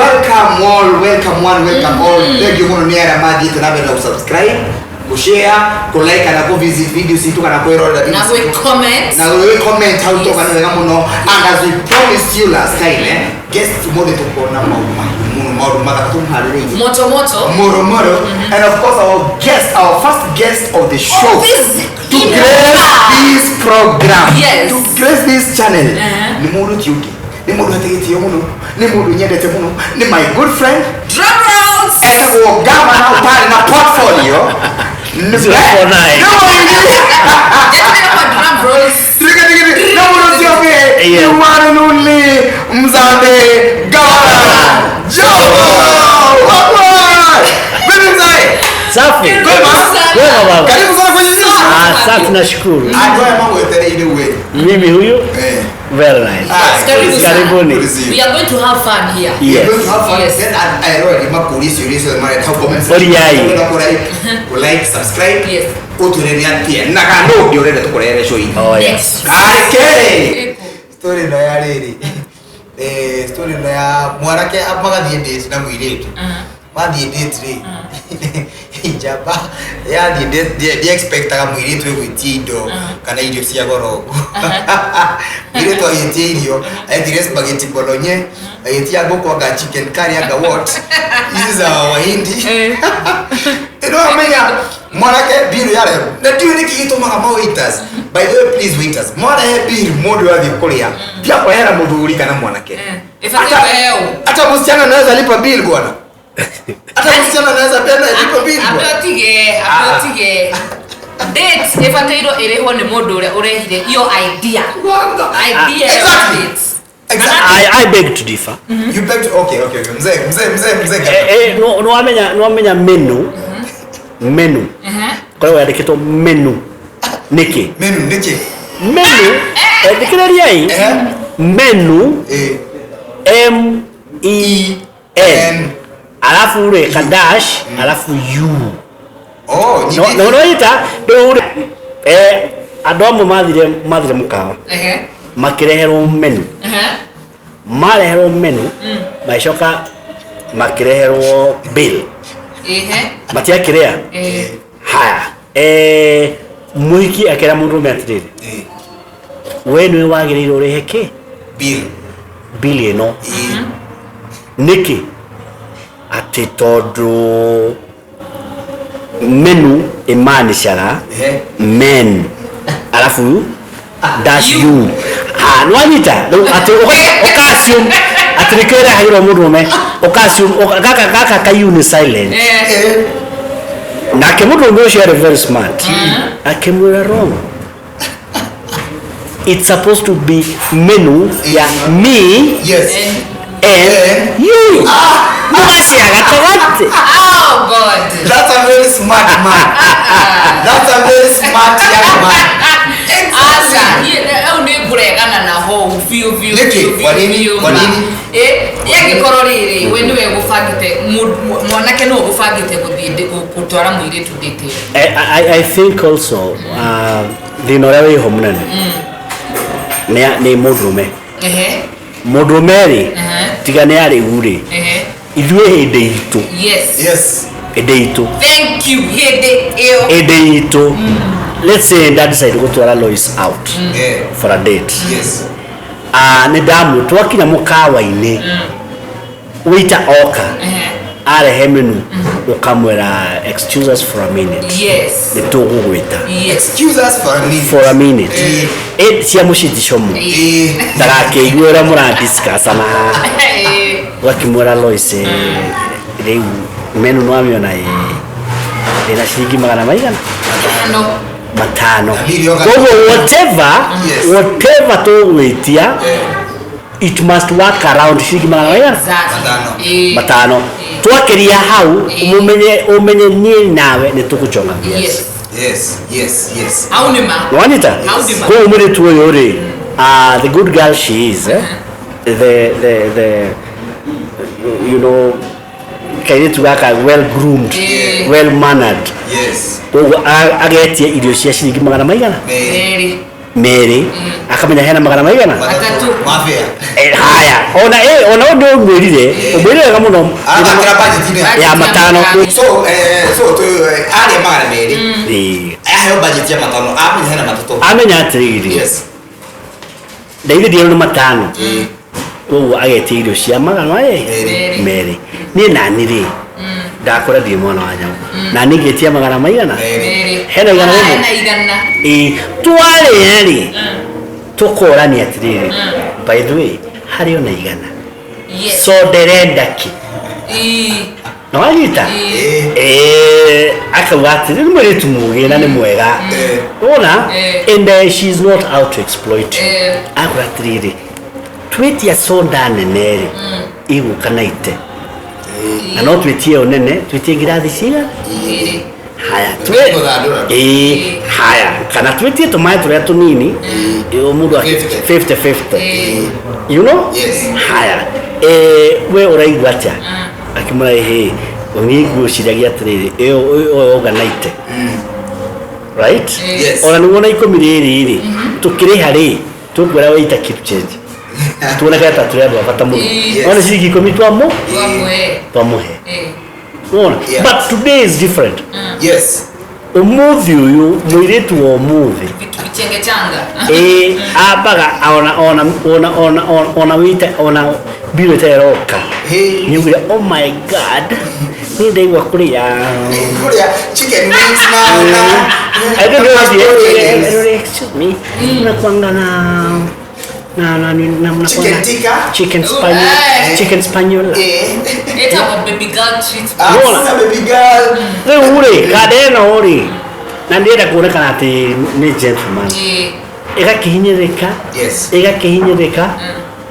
Welcome all, welcome one, welcome all. Thank you mũno nĩ arĩa mathiĩte na mbere na gũsubscribe, gũshare, kũlike na kũvisit video citũ kana kwĩrorera video Na citũ. gwĩ comment. Na gwĩ comment hau toka nĩ wega mũno. And as we promised you last time, guest ũmũthĩ tũkona maũndũ mahiũ mũno, maũndũ mathaka tũmũharĩrĩirie. Moto moto. Moro moro. And of course our guest, our first guest of the show Of this to in grace this program, to grace this channel, nĩ mũndũ ti ũngĩ, nĩ mũndũ hatĩgĩtio mũno, nĩ mũndũ nyendete mũno, nĩ my good friend. Drum rolls. Etagwo gavana ũtarĩ na portfolio. Nĩ 049. nĩ mũini. Jeterewa kwa drum rolls. Tirike, tirike, nĩ mũndũ ũcio ũngĩ, Yeah. the one and only Mzambe Gavana Jomo. Wagwan! Vipi mzee? Safi. Kwema? Kwema baba. Karibu sana kwenye sisi. Ah, safi nashukuru. Andũ aya magwetereire we. Mimi huyu Eh. very nice. Ah, Karibu sana. Karibuni. Good to see you. We are going to have fun here. Yes. We're going to have fun. Yes. Then I already makũria ciũria ciothe marenda hau comment section. Ũriai. Ũrenda kũ like, kũ like, subscribe. Yes. Ũtwĩre nĩ atĩa na kana nũ ũngĩ ũrenda tũkũrehere show inĩ. Oh yes. Next. Karĩ kerĩ. Story ĩno ya rĩrĩ. Story ĩno ya mwanake magathiĩ date na mũirĩtu. Mathiĩ date rĩ, njamba yathiĩ date ndiexpectaga mũirĩtu ĩgwĩtia indo kana irio cia goro ũguo. Mũirĩtu agĩtia irio, etire spaghetti bolognese, agĩtia ngũkũ anga chicken curry anga what, ici za Wahindi. Ĩno amenya mwanake bill yarehwo na ndiũĩ nĩkĩ gĩtũmaga ma waiters, by the way, please waiters, mwarehe bill mũndũ athiĩ kũrĩa tia kũrehera mũthuri kana mwanake. Ifanye Hata- wewe. Hata msichana anaweza lipa bill bwana, hata msichana anaweza penda lipa bill bwana. Abe otige date ĩbatairwo ĩrĩhwo nĩ mũndũ ũrĩa ũrehire iyo idea, idea ya date. Exactly. I beg to differ. You beg to, okay. Mzee, mzee, mzee, mzee. No wamenya menu. Menu. Koragwo yandĩkĩtwo menu. Nĩkĩ? Menu nĩkĩ? Menu, thikĩrĩriai. Menu M E N. N. Alafu rĩ ka dash alafu U. Oh, No no no ita rĩu rĩ andũ amwe mathire mũkawa makĩreherwo menu, mareherwo menu magĩcoka makĩreherwo bill, matiakĩrĩa. Haya, mũhiki akĩra mũndũrũme atĩrĩrĩ, we nĩwe wagĩrĩirwo ũrĩhe kĩ? Bill. Bill ĩno. Nĩkĩ? Atĩ tondũ menu ĩmaanishaga men alafu dash u. Ha, nĩwanyita rĩu atĩ ũka-assume atĩ nĩkĩo ĩrehagĩrwo mũndũrũme, ũka-assume gaka ka u nĩ silent. Nake mũndũrũme ũcio arĩ very smart, akĩmwĩra, "Wrong, it's supposed to be menu ya me and you." Mũgacia gatagatĩ. Oh God. That's a very smart man. That's a very smart young man. Aca, hau nĩ ngũregana naho biũ biũ. Nĩkĩ? Biũ, Kwa nini? biũ, Kwa ma. nini? Yangĩkorwo rĩrĩ we nĩwe gũbangĩte, mwanake nĩwe gũbangĩte gũthiĩ gũtwara mũirĩtu date ĩyo. I think also thĩna ũrĩa wĩho mũnene nĩ mũndũrũme. Mũndũrũme rĩ, tiga nĩ arĩu rĩ, ithuĩ hĩndĩ itũ, hĩndĩ itũ, Thank you, hĩndĩ ĩyo. Hĩndĩ itũ, let's say nda decide gũtwara Lois out for a date. Ah, nĩ ndamũ twakinya mũkawa-inĩ, waiter oka arehe menu, ũkamwĩra, "Excuse us for a minute." Nĩ tũgũgwĩta. Excuse us for a minute. For a minute. Cia mũciticomo ndagakĩigue ũrĩa mũradiscuss na haha. Ũgakĩmwĩra, "Lois, rĩu menu nĩwamĩona, ĩna ciringi magana maigana?" 5. 5. Milioni. Koguo whatever, whatever tũgwĩtia, it must work around ciringi magana maigana? 5. 5. Twakĩria hau, ũmenye ũmenye niĩ nawe nĩ tũgũchonga viazi. Yes. Hau nĩ ma. Nĩwanyita? Hau nĩ ma. Koguo mũirĩtu ũyũ rĩ, the good girl she is, eh? The you know kairĩtu gaka well groomed, well mannered, koguo agetia irio cia ciringi magana maigana? 2. Merĩ, akamenya hena magana maigana? Matatũ. Mafia. Haya, ona ona ũndũ ũmwĩrire, ũmwĩrire wega mũno. Arathakĩra budget-inĩ. Ya matano. So so tu arĩa 200. Ĩĩ. Aheo budget ya matano, amenya hena matatũ. Amenya atĩrĩrĩ, ndaithe ndirona nĩ matano. Koguo agetia irio cia magana Merĩ. merĩ. Niĩ nani rĩ, ndakora ndirĩ mwana wa nyau, na niĩ ngĩtia magana maigana? Merĩ. Merĩ. Hena igana rĩmwe? Hena igana. Ĩĩ, twarĩa rĩ, tũkorania atĩrĩrĩ, by the way, harĩ ona igana. Yes. So ndĩrenda kĩ? Ĩĩ. Na wanyita? Ĩĩ. Akauga atĩ nĩ mũirĩtu mũgĩ na nĩ mwega. Wona? And she is not out to exploit you. Akauga atĩrĩrĩ, twĩtia soda nene rĩ, ĩgũka na ite. Na no twĩtie ĩyo nene, twĩtie ngirathi cigana? Igĩrĩ. Haya, Nĩngũthandũra. ĩĩ, haya, kana twĩtie tũmaĩ tũrĩa tũnini, ĩyo mũndũ 50. 50 50. Ĩĩ. You know? Yes. Haya, we ũraigua atĩa? Akĩmwĩra, ĩhĩ, niĩ ngwĩciragia atĩrĩrĩ, ĩyo yoga na ite. Right? Yes. Ona nĩguo na ikũmi rĩrĩ rĩ, tũkĩrĩha rĩ, tũkwĩra waita keep change. Tuoneke ta tũrĩ andũ a bata mũno. Yes. Ona ciringi ikũmi Twamũhe. twamũhe. Ĩĩ. Wona? Yeah. But today is different. Yes. Ũmũthĩ ũyũ, mũirĩtu wa ũmũthĩ, Vitu vichenge changa. ĩĩ, ambaga ona ona ona ona ona wĩte ona mbirũ ĩteroka. Hey. Nĩugire, oh my God, niĩ ndaigua kũrĩa. Kũrĩa chicken wings na I don't know if na you, excuse me, mnakuanga na na na na mnakuanga Chicken tikka? chicken spaniel, chicken spaniel. Ĩtagwo baby girl treatment. Wona. Hakuna baby girl. Rĩu rĩ, kanda ĩno rĩ, na ndĩrenda kuonekana atĩ nĩ gentleman. Ĩĩ. Ĩgakĩhinyĩrĩka, Yes. ĩgakĩhinyĩrĩka,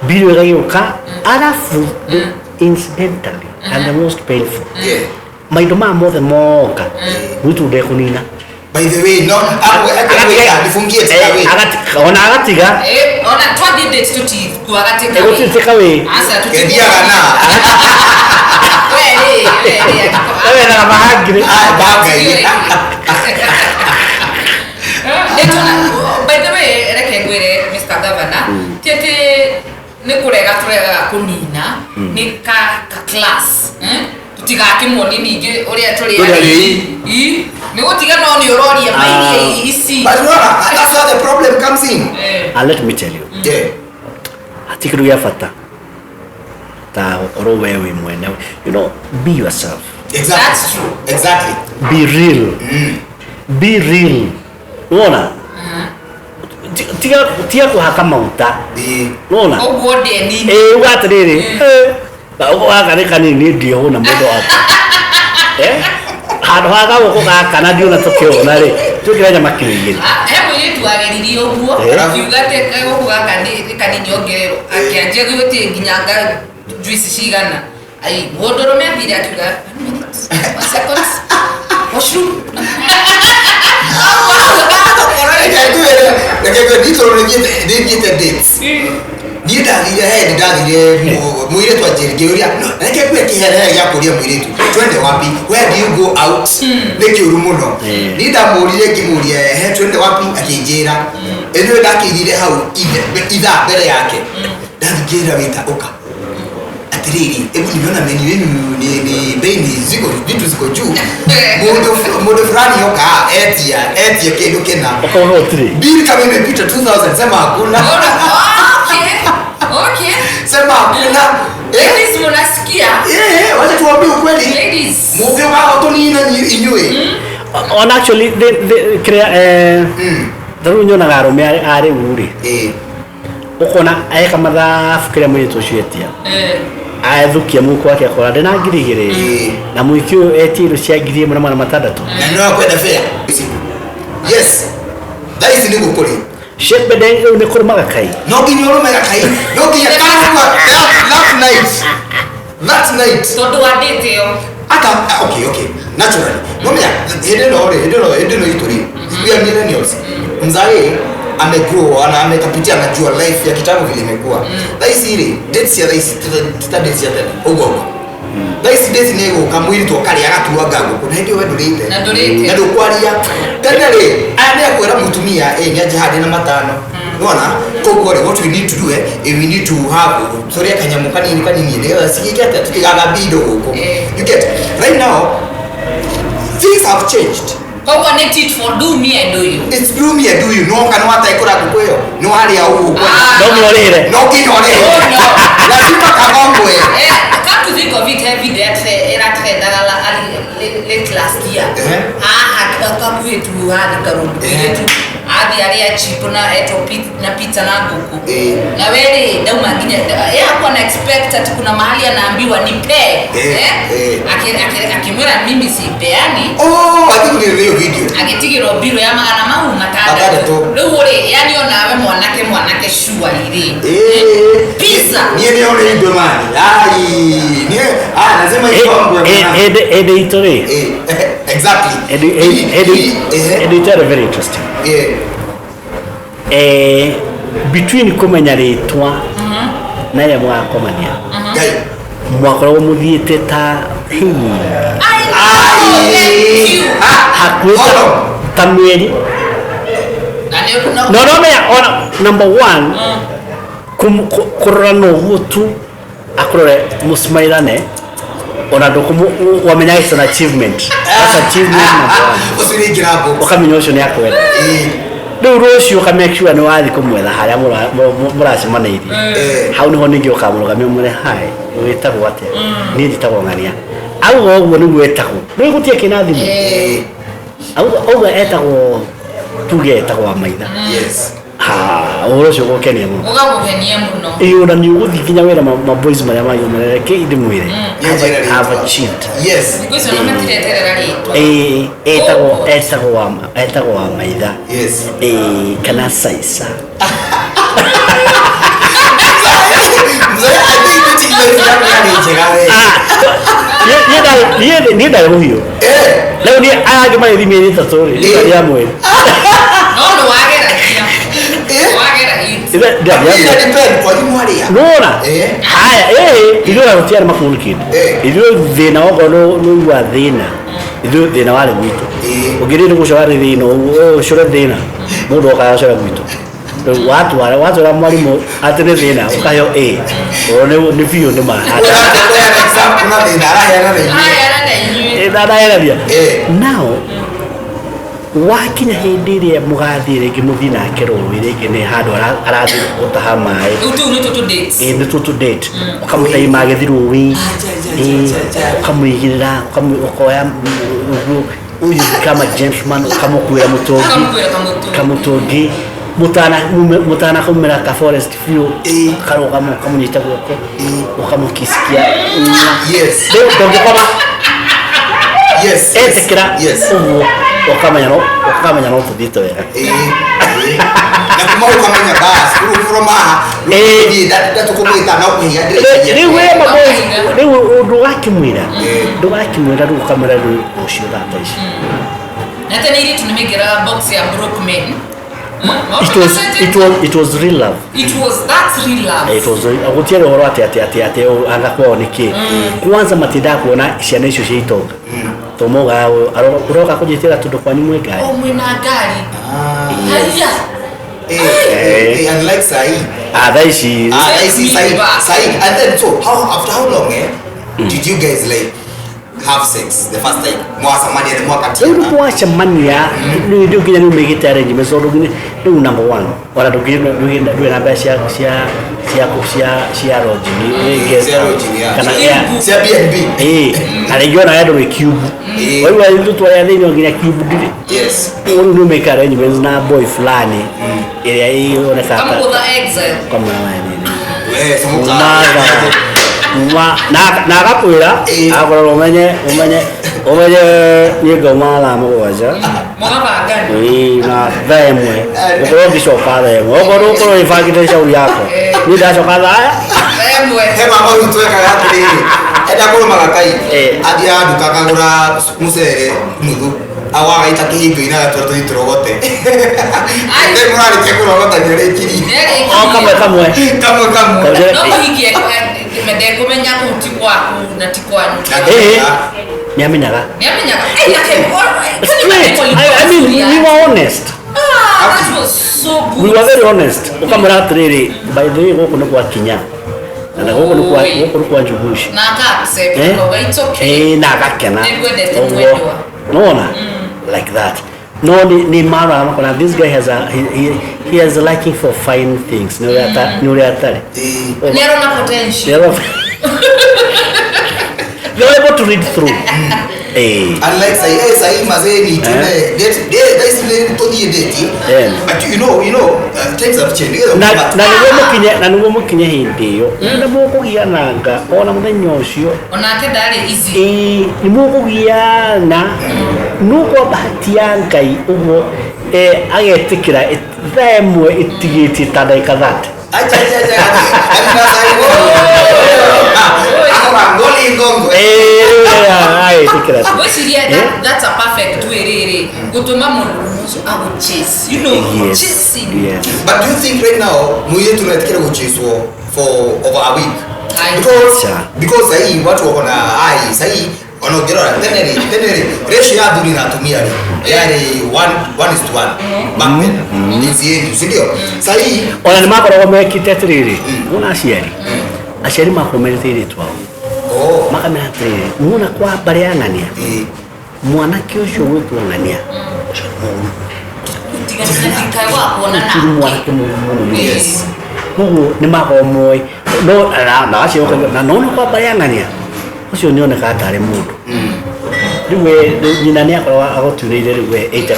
mbirũ ĩgagĩũka, arabu the incidentally and the most painful, Yeah. maindo maya mothe moka, mũitu ndekũnina. By the way, no, hapo weka nifungie take away. Ona agatiga. Ĩĩ, ona twathiĩ date tũtikuaga take away. Gũtirĩ take away. Aca, tũtikuaga. Kethiaga na. We rĩ, we rĩ, angĩkorwo- Wethaga mahangiri. Ah, banga hii. By the way, reke ngwĩre Mr. Governor, ti atĩ nĩ kũrega tũregaga kũnina, nĩ ka ka class, tũtigakĩmuonie ningĩ ũrĩa tũrĩ Tũrĩ arĩi. Ĩ, nĩ gũtiga no nĩ ũroria mairie ici. But unaona, that's where the problem comes in. Let me tell you, Yeah. hatirĩ kĩndũ gĩa bata ta gũkorwo we wĩ mwene. You know, be yourself. Exactly. That's true. Exactly. Be real. Be real. Wona? Tiga kũhaka maguta. Wona? Ũguo ndĩ nini. Ĩĩ, uga atĩrĩrĩ, gaka nĩ kanini ndiĩhũna mũndũ wakwa. Handũ ha gagũkũ gaka na ndiona tũkĩhũna rĩ, twĩkĩre nyama kiro igĩrĩ. He mũirĩtu wageririe ũguo, akiuga atĩ gagũkũ gaka nĩ kanini ongererwo, akĩanjia gwĩtia nginya nga juice cigana. Ai, mũndũrũme athire akiuga, 1 minute, 1 second, washroom. Reke ngwĩre, niĩ tondũ nĩthiĩte dates. Niĩ ndathire, he, nĩndathire mũirĩtu anjĩrire, ngĩũria, reke ngwĩre kĩherehere gĩa kũria mũirĩtu, twende wapi? Where do you go out? Nĩ kĩũru mũno. Niĩ ndamũririe, ngĩmũria, he, twende wapi? Akĩnjĩra. Anyway, ndakĩirire hau ithaa mbere yake. Ndathiĩ ngĩra waiter, ũka. Atĩrĩrĩ, hebu nimeona menu yenu ni bei ni ziko, vitu ziko juu. Mũndũ fulani oka, etia kĩndũ kĩna. Ũkauga gũtirĩ. Bill kama imepita 2000, sema hakuna. Okay. Okay. Sema hakuna. Ladies, mnasikia? Wacha tuwaambie ukweli. Ladies. Mũngĩũka tũnine inyuĩ. On actually the kĩrĩa, ta rĩu nyonaga arũme a rĩu rĩ, ũkona eka mathabu kĩrĩa mũirĩtu ũcio etia. Aethukia mũhuko wake akora ndĩna ngiri igĩrĩ. Na mũhiki ũyũ etia irio cia ngiri ĩmwe na magana matandatũ. Na nĩ wakwenda fare. Yes. Thaa ici nĩguo kũrĩ. Shepede rĩu nĩ kũrũmaga kai. No nginya ũrũme gakai. No nginya that night. That night. Tondũ wa date ĩyo. Ata, okay, okay. Naturally. No menya, hĩndĩ ĩno rĩ, hĩndĩ ĩno itũ rĩ, we are millennials. Mzee amegrow, ana amekapitia, anajua life ya kitambo vile imekuwa. Thaa ici rĩ, dates ya thaa ici, tita dates ya tene. Ũguo ũguo. Thaa ici date nĩ ĩgũka mũirĩtu akarĩa agatuanga ngũkũ na hĩndĩ ĩyo we ndũrĩte. Na ndũrĩte. Na ndũkwaria. Tene rĩ, aya nĩ akwĩra mũtumia ĩ nĩ anjĩhandĩ na matano. Nĩwona? Koguo rĩ, what we need to do eh, we need to have tũrĩe kanyamũ kanini kanini nĩgetha cigĩke atĩa tũtigathambie indo gũkũ. You get? Right now, things have changed. Koguo nĩ tit for do me and do you. It's do me and do you. No kana wataikũra ngũkũ ĩyo nĩ warĩa ũguo Ah. No nginya ũrĩhĩre. No nginya ũrĩhĩre. Oh, no. Lazima kagongwe. Eh, come to think of it, every day ĩratrendaga late last year. Ehe. Haha kakuhĩ tu hathi karũndũ Ehe. tu athi arĩa chip na eto na pizza na ngũkũ. Eh. Na weri ndauma nginya yeye hakuwa na expect ati kuna mahali anaambiwa nipe. Eh, eh. Akimwĩra mimi sipeani. Oh, I think nĩ hiyo video. Agĩtigĩrwo mbirũ ya magana mau matandatũ. Matandatũ. Rĩu rĩ, yani onawe mwanake mwanake surely rĩ. Eh. Pizza. Niĩ nĩ ũrĩ indo mani. Ai, niĩ ah lazima ikongwe mwana. Hĩndĩ itũ rĩ, Eh, exactly. hĩndĩ itũ yarĩ very interesting. Eh. Eh, between kũmenya rĩtwa na rĩrĩa mũgakomania Ngai. mwakoragwo mũthiĩte ta hii I know, thank you. Ah, hakuhĩ hold on. ta mĩeri Na nĩ no no no menya ona number one kũrora no ũguo tu akũrore mũcimairane ona ndũkũmũ wamenya it's an achievement, that's achievement number one. Ũcio nĩ ingĩra box. Ũkamenya ũcio nĩ akwenda. Eh. Rĩu rũciũ ũka make sure nĩ wathiĩ kũmwetha harĩa mũracemanĩirie. Eh. Hau nĩho ningĩ ũkamũrũgamia ũmwĩre hi, wĩtagwo atĩa? Niĩ njĩtagwo ng'ania. Auga ũguo nĩguo etagwo, rĩu gũtirĩ kĩna thimũ. Eh. Auga ũguo etagwo, tuge etagwo wa maitha. Yes. Ha, ũhoro ũcio ũgũkenia mũno. Ũgagũkenia mũno. Ĩĩ, ona nĩ ũgũthiĩ nginya wĩra ma boys marĩa mangĩ ũmerere kĩ ndĩmwĩre Niĩ njĩra rĩtwa. have achieved. Yes. Thikũ icio ona matireterera rĩtwa. Ĩĩ, etagwo etagwo wa etagwo wa maitha. Yes. Ĩĩ, kana saica. Mzee, I think dating life yako yarĩ njega we. Ah, niĩ ndarĩ mũhiũ. Eh. Rĩu niĩ aya angĩ marĩthi mĩeri 3 rĩ, Ĩĩ. rĩa mweri. No nĩ wageragia. Eh. Wageragia. Ina depend kwa nini mwarĩa. Nona Eh. haya ĩĩ ithuĩ ona tũtiarĩ makũni kĩndũ. Eh. Ithuĩ thĩna okorwo nĩ ũigua thĩna, ithuĩ thĩna warĩ gwitũ. Eh. Ũngĩrĩ nĩ gũcora nĩ thĩna ũguo ũcore thĩna mũndũ okaga ũcore gwitũ. Rĩu watwara watwara mwarimũ atĩ nĩ thĩna ũkaheo A ũguo nĩ biũ nĩ ma. Ũraheana example na thĩna araheana na inyuĩ. Araheana na inyuĩ. Ndanaherania. Eh. Now wakinya hĩndĩ ĩrĩa mũgathiĩ rĩngĩ mũthiĩ nake rũĩ rĩngĩ nĩ handũ arathiĩ gũtaha maĩ. Rĩu tũu nĩ tũtũ dates. Ĩĩ, nĩ tũtũ date ũkamũtaima agĩthiĩ rũĩ. Ĩĩ, ũkamũigĩrĩra ũkoya ũguo ũyũ kama gentleman ũkamũkuĩra mũtũngi. Ũkamũkuĩra kamũtũngi. Kamũtũngi mũtana kaumĩra ka forest biũ. Ĩĩ. Karũgama ũkamũnyita guoko ũkamũkisikia. Yes. Rĩu ndũngĩkoma. Yes. Etĩkĩra Yes. ũguo ũkamenya no tũthiĩte wega. Eh. Eh. Na kuma ũkamenya bas, rĩu from haha, rĩu Eh. tũthiĩ ndatũkũmwĩta no kũhiga ndĩreciria. Rĩu we maboys rĩu ndũgakĩmwĩra Eh. ndũgakĩmwĩra rĩu ũkamwĩra rĩu rũciũ thaa ta ici. Na tene airĩtu nĩ maingĩraga box ya broke men. It was real love. It was, that's real love. It was gũtiarĩ ũhoro atĩ atĩ atĩ atĩ anga kwao nĩkĩ kwanza matindaga kuona ciana icio cia itonga to maugaga ũroka kũnjĩtĩra tondũ kwanyu mwĩ ngari. Oh, mwĩna ngari. Ah. Haya. Eh, eh, eh, unlike sahi. Ah, thaa ici Ah, I see, sahi, Back. sahi. And then so how after how long eh did you guys like have sex the first time? Mwacemania nĩ Rĩu nĩ mwakatiana. mwacemania rĩu nginya nĩ ũmĩgĩte arrangement tondũ nginya rĩu number one ona ndũrĩ na mbeca cia cia cia cia cia lodging, guest Cia house, lodging, yeah. kana Cia air Cia B&B. ĩĩ na rĩngĩ ona we ndũrĩ cube. Ĩĩ. Waigua ithuĩ twarĩ athĩni o nginya cube ndurĩ. Yes. Rĩu nĩ ũmĩka arrangements na boy fulani ĩrĩa ĩonekaga Kamũgũtha exile. kamwĩra we nini Eh, so Umatha na agakwĩra Ĩĩ. agakwĩra ũmenye ũmenye ũmenye niĩ ngauma thaa 7. Mũgabangana. Ĩĩ, na thaa 1 ũkorwo ũgĩcoka thaa 1 okorwo ũkorwo wĩbangĩte shauri yako niĩ ndacoka thaa Thaa 1. He mama witũ ekaga atĩrĩrĩ, enda kũrũmaga kai, Eh. athiaga nduka akagũra mũcere nuthu, agagaita kĩhingo-inĩ agatwĩra tũthiĩ tũrogote. Rĩrĩa mũrarĩkia kũrogota nĩarĩkirie. O kamwe kamwe. Kamwe kamwe. Kamwe. No mũhikie Ndekũmenya kũu ti gwaku na ti kwanyu. Ĩĩ, nĩ amenyaga. Nĩ amenyaga. Ai, Straight. I mean, we were honest. Ah, that was so good. We were very honest. Ũkamwĩra atĩrĩrĩ, by the way, gũkũ nĩ gwa Kinya na gũkũ nĩ kwa Oi. gũkũ nĩ kwa Njuguci. Na aka accept, Eh? akauga, "It's okay." Eh, na agakena. Nĩngwendete Ũguo. mwendwa. Nĩwona? Like that. No, nĩ marora makona this guy has a he has a liking for fine things. Nĩ ũrĩa atarĩ. Nĩ arona potential. They were able to read through. Eh. Unlike sahi, eh, sahi mazee ni tune date date guys ni tuthiĩ date. Yeah. But you know, times have changed. Na nĩguo mũkinye, na nĩguo mũkinye hĩndĩ ĩyo nĩ mũkũgiananga ona mũthenya ũcio. Onake ndarĩ easy. Ĩĩ, nĩ mũkũgiana no kwa bahati ya Ngai ũguo, agetĩkĩra thaa ĩmwe ĩtigĩtie ta ndagĩka 30. Acha acha acha. Alina sahi. Akora ngoli ngongo. Agetĩkĩra. Ngwĩciria that's a perfect way rĩrĩ gũtũma mũndũ ũcio agũchase, chasing. Yes. But do you think right now mũirĩtu no etĩkĩre gũchaswo for over a week? Aye. Because Acha. because sahi watu wako na ai sahi ona ũngĩrora tene rĩ ratio ya athuri na atumia rĩ yarĩ 1:1 back then, enzi yenyu, si ndio? Sahi Ona nĩ makoragwo mekĩte atĩrĩrĩ, wona aciari makoragwo merĩte airĩtu ao, oh makamera atĩrĩrĩ, muona kwa mbarĩ ya ng'ania, mwanake ũcio gwĩtwo ng'ania ũcio nĩ mũũru. Tiga wa kuonana. Ũcio nĩ mwanake mũũru mũno. Yes. Koguo nĩ makoragwo moĩ no na acio na nona kwa mbarĩ ya ng'ania ũcio nĩ onekaga tarĩ mũndũ. Rĩu we rĩu nyina nĩ akoragwo agũturĩire rĩu we 80%.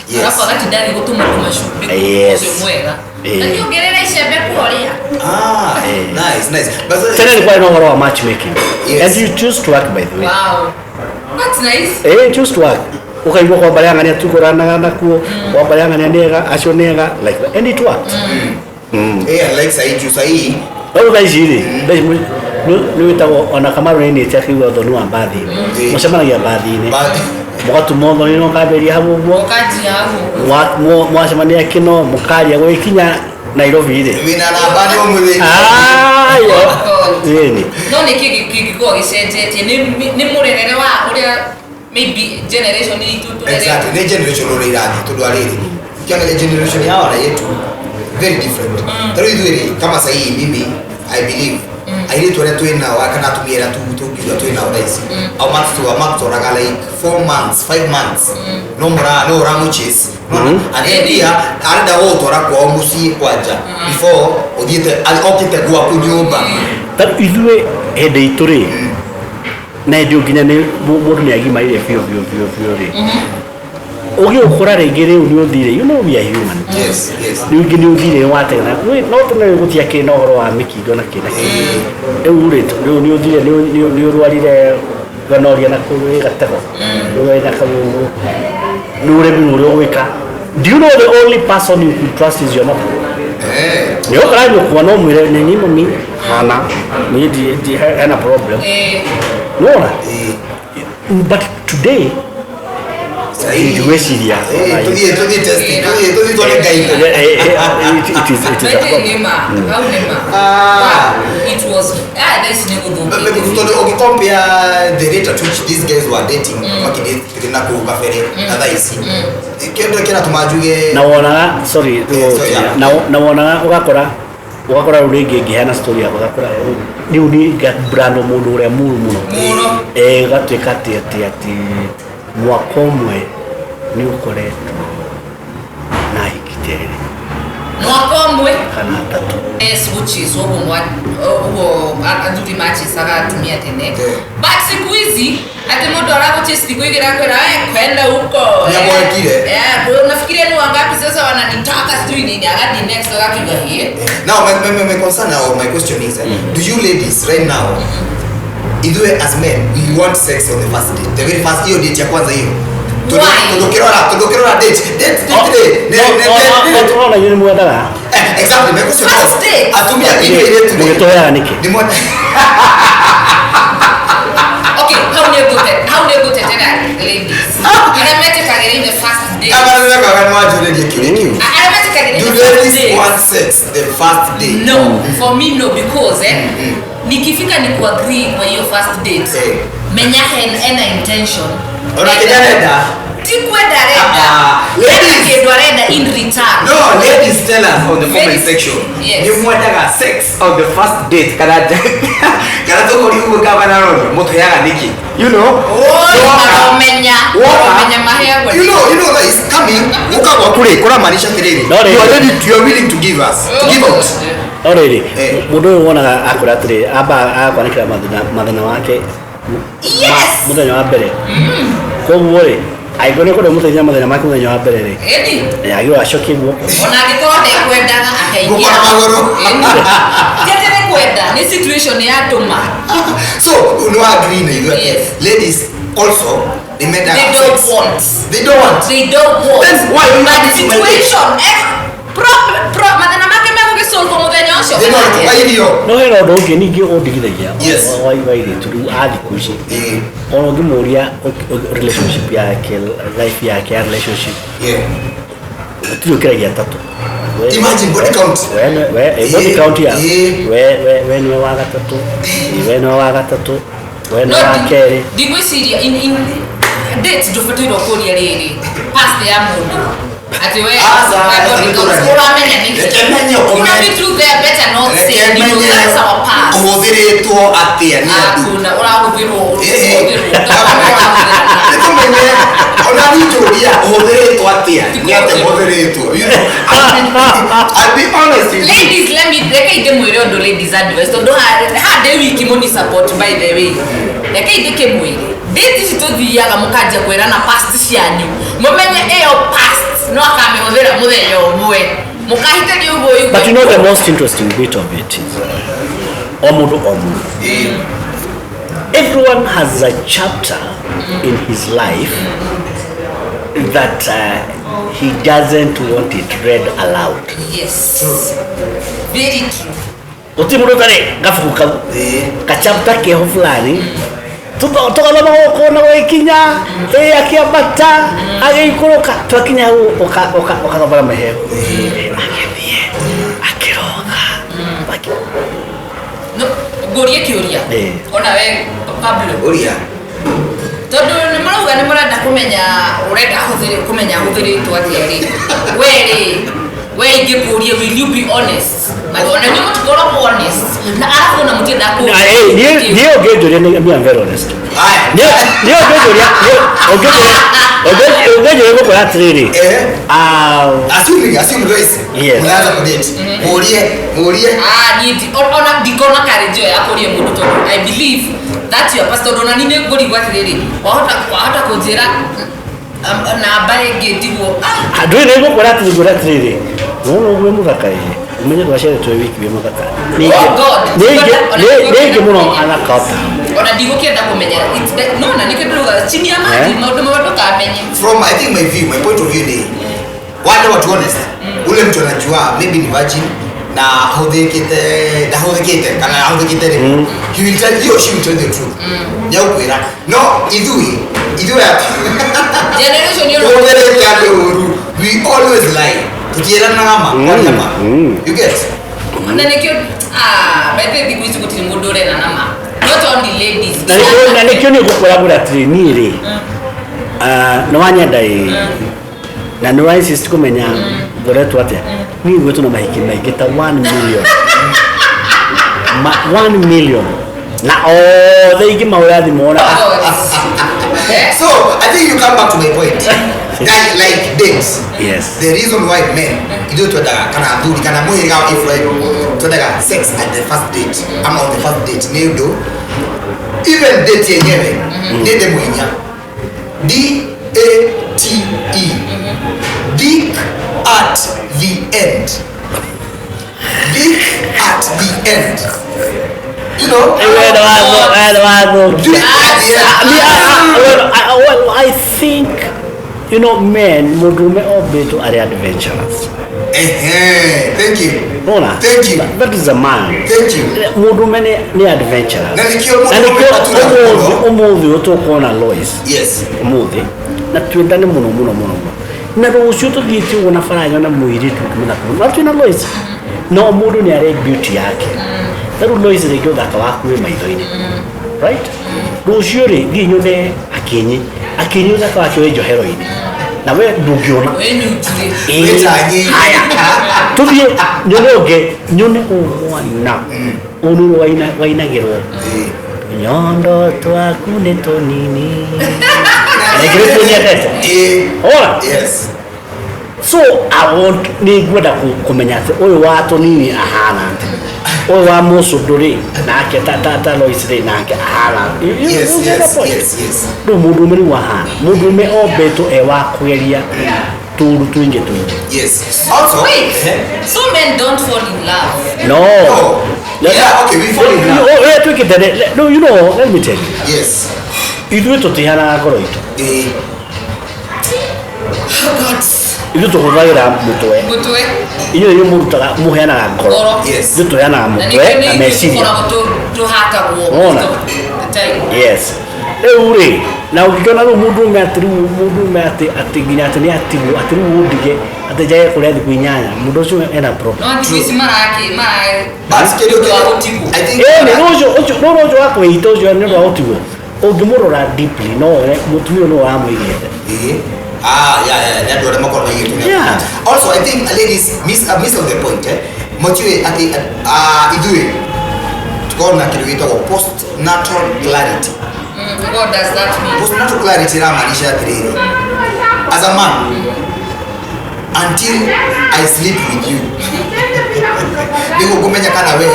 Yes. Arabu agatinda agĩgũtũma tũmacumbĩ Yes. ũcio mwega. Eh. Na kĩongerera icembe kũrĩa. Ah, nice, nice. But Tene nĩ kwarĩ na ũhoro wa matchmaking. Yes. And you choose to work, by the way. Wow. That's nice. Eh, choose to work. Ũkaigua kwa mbarĩ ya ng'ania tũkũranaga nakuo, kwa mbarĩ ya ng'ania nĩega, acio nĩega, like that. And it worked. Eh, like sahi juu sahi No thaa ici rĩ, thaa ici nĩ wĩtagwo ona Kamaru nĩ akĩigua ũthoni wa mbathi. Mũcemanagia mbathi-inĩ. But Mũgatuma ũthoni na ũkambĩrĩria hau ũguo. Ũkanjia hau. Mwacemania kĩno mũkaria gũgĩkinya Nairobi rĩ. Wĩna namba nĩ ũmũthĩ. Ayo. Ĩni. No nĩ kĩ kĩngĩkorwo gĩcenjetie? Nĩ mũrerere wa ũrĩa maybe generation itũ tũrerete. Exactly, nĩ generation ũrĩa irathiĩ tondũ arĩrĩ ukiangalia generation yao na yetu very different. Ta rĩu ithuĩ rĩ, kama sahii mimi I believe airĩtu arĩa twĩ nao kana atumia arĩa tũngiuga twĩ nao thaa ici au matũraga like 4 months, 5 months, no mũra no ũramũchase and then pia arenda gũgũtwara kwao mũciĩ kwanja before ũthiĩte okĩte gwaku nyũmba. Ta ithuĩ hĩndĩ itũ rĩ, na hĩndĩ ĩyo nginya nĩ mũndũ nĩ agimarire biũ biũ biũ biũ rĩ, ũgĩũkũra rĩngĩ rĩu nĩ ũthire, you know we are human. Yes. Rĩu ingĩ nĩ ũthire watega no tene rĩu gũtiakĩrĩ na ũhoro wa mĩkingo na kĩ na kĩ. Rĩu rĩ, rĩu nĩ ũthire nĩ ũrwarire gonorrhea na kũu wĩ gatego, rĩu wĩna kau ũguo nĩ ũremirwo ũrĩa ũgwĩka. Do you know the only person you could trust is your mother? Eh. Nĩ ũkora nyũkwa no mwĩre nĩ niĩ mami hana niĩ ndi hena problem. Nĩwona? But today Sahi ndigwĩciria. Tuthiĩ testing, tuthiĩ tuone Ngai. It is a But problem. nĩ ma, hau nĩ ma. Ah. Wow, it was, ah, thaa ici nĩ gũthũkĩte. Tondũ ũgĩcompare the rate at which these guys were dating makĩdate na kũu kabere na thaa ici, kĩndũ kĩratũma njuge Na wonaga, sorry, Sorry, yeah. na wonaga ũgakora rĩu rĩngĩ ngĩheana story yakwa ũgakora rĩu nĩ brand mũndũ ũrĩa mũru mũno. Mũno. Eh, ũgatuĩka atĩ mwaka ũmwe nĩ ũkoretwo na hiki terĩ Mwaka ũmwe. Kana atatũ. Yes, gũchase ũguo ũguo athuri machasaga atumia tene. But siku hizi ati mũndũ aragũchase thikũ igĩrĩ akwĩra, "Eh, kwenda huko." Nĩamwekire. Eh, unafikiria ni wangapi sasa wananitaka sijui nini, akadi next akakiuga hie. Now my concern or my question is, do you ladies right now, ithuĩ as men we want sex on the first date, the very first hiyo date ya kwanza hiyo? Why? Tondũ ũkĩrora date rĩ, nĩ Ona inyuĩ nĩ mwendaga. Eh, exactly, my question First was, date. atumia ithuĩ airĩtu rĩ, Mũgĩtũheaga nĩkĩ? nĩ Okay, hau nĩ ngũtetera ladies. Arĩa metĩkagĩra in the first date. Aba nĩ nĩ wanjũrĩrie kĩũria kĩu. Arĩa metĩkagĩra in Do the first ladies date. want sex the first day? No, for me no, because Nikifika ni kuagree kwa hiyo first date. Eh. Menya ena intention. Ona kĩrĩa arenda. Ti kwenda arenda. Ah, Ena ladies. kĩndũ arenda in return. No, ladies tell us on the comment section. Yes. Nĩ mwendaga sex on the first date kana kana tũkũria ũguo gavana Rory mũtũheaga nĩkĩ? You know? Oi, Woka. maromenya. Woka. Maromenya maheagwo. You know that is coming. Uka gwaku rĩ kũramaanisha atĩrĩrĩ. No, rĩrĩ. You are ready, you are willing to give us, to give out. No rĩrĩ, Eh. mũndũ ũyũ wonaga akwĩra atĩrĩ, amba agakwanĩkĩra mathĩna make Yes. mũthenya wa mbere. Koguo rĩ, angĩkorwo nĩ ũkwenda mũteithia mathĩna make mũthenya wa mbere rĩ, Ĩni. agĩrĩirwo acokie guoko. Ona angĩkorwo ndekwendaga akaingĩra. Gũkora magũrũ. Ĩni. Ti atĩ nĩ kwenda, nĩ situation yatũma. So, no agree na ithuĩ atĩ Yes. ladies also nĩ mendaga They don't sex. want. They don't want. They don't want. Then why you But want to my date? situation, mathĩna make megũgĩsolve mũthenya ũcio. They don't want irio. No hena ũndũ ũngĩ ningĩ ũndigithagia Yes. wa airĩtu rĩu a thikũ ici. Eh. Ona ũngĩmũria relationship yake, life yake ya relationship, Yeah. gũtirĩ ũkĩragia atatũ. Imagine body count. We body Eh, count ya eh. we nĩwe wa gatatũ, we nĩwe wa gatatũ, we nĩwe No, wa kerĩ. ndigwĩciria in date ndũbatairwo kũria rĩrĩ past ya mũndũ atĩ we Aca, we body reke count, tũrarie. ũramenya nĩkĩ. Reke menye Kuna ũkome. vitu there better not say, Reke you know, menye that's our past. ũhũthĩrĩtwo atĩa nĩ andũ. Hakuna, ũrahũthĩrwo, Eh, ũrahũthĩrwo, ũrahũthĩrwo. nĩtũmenye ona nitũria ũhũthĩrĩtwo atĩa nĩ atĩa ũhũthĩrĩtwo. You know, I'll be honest with you. Ladies, let me reke ndĩmwĩre ũndũ ladies advice tondũ ha ndĩ wiki mũni support by the way. Reke ndĩkĩmwĩre date ici tũthiaga mũkanjia kwĩrana past cianyu mũmenye ĩyo past no akamĩhũthĩra mũthenya ũmwe mũkahitĩria ũguo igue. But you know the most interesting bit of it is o mũndũ o mũndũ. Eh, Everyone has a chapter in his life that he doesn't want it read aloud. Yes. Very true. Gũtirĩ mũndũ ũtarĩ gabuku kau eh, kachapta keho fulani tũgathoma gũkũ na gũgĩkinya ĩ akĩambata agĩikũrũka twakinya hau ũkathoma na maheo agĩthiĩ akĩroga No, ngũrie kĩũria Eh. ona we Pablo ũria. tondũ nĩ marauga nĩ mũrenda kũmenya ũrenda kũmenya ahũthĩrĩtwo atĩa rĩ we rĩ we ingĩkũria will you be honest ona inyuĩ mũtikoragwo honest na arabu ona mũtiendaga Na, eh, niĩ ũngĩnjũria me I'm very honest. Aya. Niĩ ũngĩnjũria ũngĩnjũria ngũkwĩra atĩrĩrĩ Eh. ah, Assuming Lois, Yes. mnaanza kudate. Muurie, muurie. Ah, niĩ ona ndikona courage ĩyo ya kũria mũndũ tondũ I believe that your pastor tondũ ona niĩ nĩ ngũrigwo atĩrĩrĩ wahota kũnjĩra namba ĩngĩ ndigwo ah, ndũĩ nĩ ngũkwĩra atĩrĩ ngwĩra atĩrĩrĩ wona ũguo wĩ mũthaka ĩ ũmenye ndwaciarĩtwo wĩ wiki wĩ mũthaka Oh God. nĩ ingĩ mũno athaka ota ona ndigũkĩenda kũmenya no na nĩkĩo ndĩrauga chini ya maji Eh? maũndũ mamwe ndũkamenye From I think my view, my point of view ni wale watu honest. Ule mtu anajua maybe ni virgin na hũthĩkĩte ndahũthĩkĩte kana ahũthĩkĩte rĩ he will tell he or she will tell the truth nĩagũkwĩra no ithuĩ ithuĩ generation ĩyo tũhũthĩrĩte andũ ũru we always lie tũtiĩranaga ma kwaria ma you get na nĩkĩo ah by the way thikũ ici gũtirĩ mũndũ ũrera na ma not only ladies na nĩkĩo niĩ ngũkwĩra ngwĩra atĩrĩ niĩ rĩ nĩ wanyenda ĩ na nĩ wa insist kũmenya ngoretwo atĩa niĩ ngwĩtwo na mahiki maingĩ ta 1 million ma 1 million na othe ingĩmahũra thimũ ona Eh? so I think you come back to my point like dates yes the reason why men ithuĩ twendaga kana athuri kana mũhĩrĩga wa Ephraim twendaga sex at the first date ama on the first date nĩ ũndũ even date yenyewe nĩ ndemwa inya D A T E dick at the end dick at the end you know Wendo watho dick at the end Me, well, well, I think you know men mũndũrũme ombĩtwo arĩ adventurous Ehe, thank you Ona? Thank you. That is a man. Thank you. Mũndũrũme nĩ adventurous. Na nĩkĩo Na mũndũrũme nĩkĩo aturaga ũmũthĩ mũno. ũmũthĩ ũyũ tũkuona Lois yes ũmũthĩ na twendane mũno mũno mũno mũno na rũciũ tũthiĩte ũguo na bara nyone mũirĩtu mũthaka mũno na twĩna Lois no mũndũ nĩ arĩ beauty yake Ta rĩu Lois, rĩngĩ ũthaka waku wĩ maitho-inĩ, right? Rũciũ rĩ, thiĩ nyone Akinyi. Akinyi ũthaka wake wĩ njohero-inĩ na we ndũngĩona. Wĩ nyunjurĩ. Ĩĩ. Wĩtanyi. Haya, tũthiĩ nyone ũngĩ, nyone ũyũ mwana ũyũ nĩ wainagĩrwo nyondo twaku nĩ tũnini, na ingĩ nĩ nyendete. Ora. Yes. So I want, nĩ ngwenda kũmenya atĩ ũyũ wa tũnini ahana atĩa, ũyũ wa mũcũndũ rĩ nake ta Lois rĩ nake ahana. You get the point? Yes. Rĩu mũndũrũme rĩu ahana mũndũrũme ombĩtwo e wa kũgeria tũũru tũingĩ tũingĩ. Yes. Also, Wait, so men don't fall in love? No. No. Yeah, okay, we fall in love. Ũrĩa twĩkĩte no, let me tell you. Ithuĩ tũtihanaga ngoro itũ. Oh God. Ithuĩ tũhũthagĩra mũtwe. Mũtwe. Inyuĩ nĩ mũrutaga, mũheanaga ngoro. Ngoro. Ithuĩ tũheanaga Na mũtwe nĩkĩo na nĩ ithuĩ meciria. tũkoragwo tũhatagwo Wona? most of the time. Yes, rĩu rĩ, na ũngĩkĩona rĩu mũndũrũme atĩ rĩu mũndũrũme atĩ nginya atĩ nĩ atigwo, atĩ rĩu ũndige atĩ njage kũrĩa thikũ 8, mũndũ ũcio ena problem. No thikũ ici maraki mara But kĩndũ wa gũtigwo. I think Ĩĩ, nĩ ũcio ũcio no ũcio wa kwĩita ũcio nĩ ũndũ wa gũtigwo, ũngĩmũrora deeply no wone mũtumia ũyũ nĩwe wamũigĩte. Ah, yeah, nĩ andũ arĩa makoragwo maigĩtwo nĩ Also, I think ladies miss on the point, eh. Mũtiũĩ atĩ ithuĩ tukoragwo na kĩndũ gĩtagwo postnatal clarity. What does that mean? Postnatal clarity ĩramaanisha atĩrĩrĩ, as a man, until I sleep with you, nĩguo ngũmenya kana we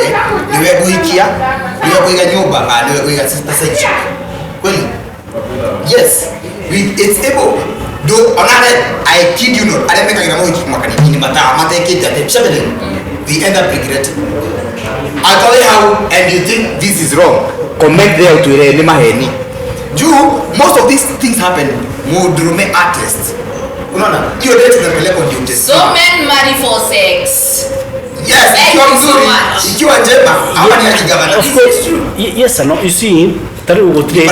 nĩwe ngũhikia, nĩwe ngũiga nyũmba, kana nĩwe ngũiga sister side chick. Kweli? Yes, it's able. Do onare, I kid you not, arĩa mekagĩra mohiki makanitha-inĩ mataa matekĩte atĩ seven, they end up regretting. Atware hau and you think this is wrong, comment there utwĩre nĩ maheni. Juu most of these things happen mũndũrũme artist. Unaona? Hiyo date unapelekwa ndio utest. So men marry for sex. Yes, Thank ikiwa you so mzuri, much. ikiwa njema, ama ni akigavana. Of course, yes and no. You see, ta rĩu gũtirĩ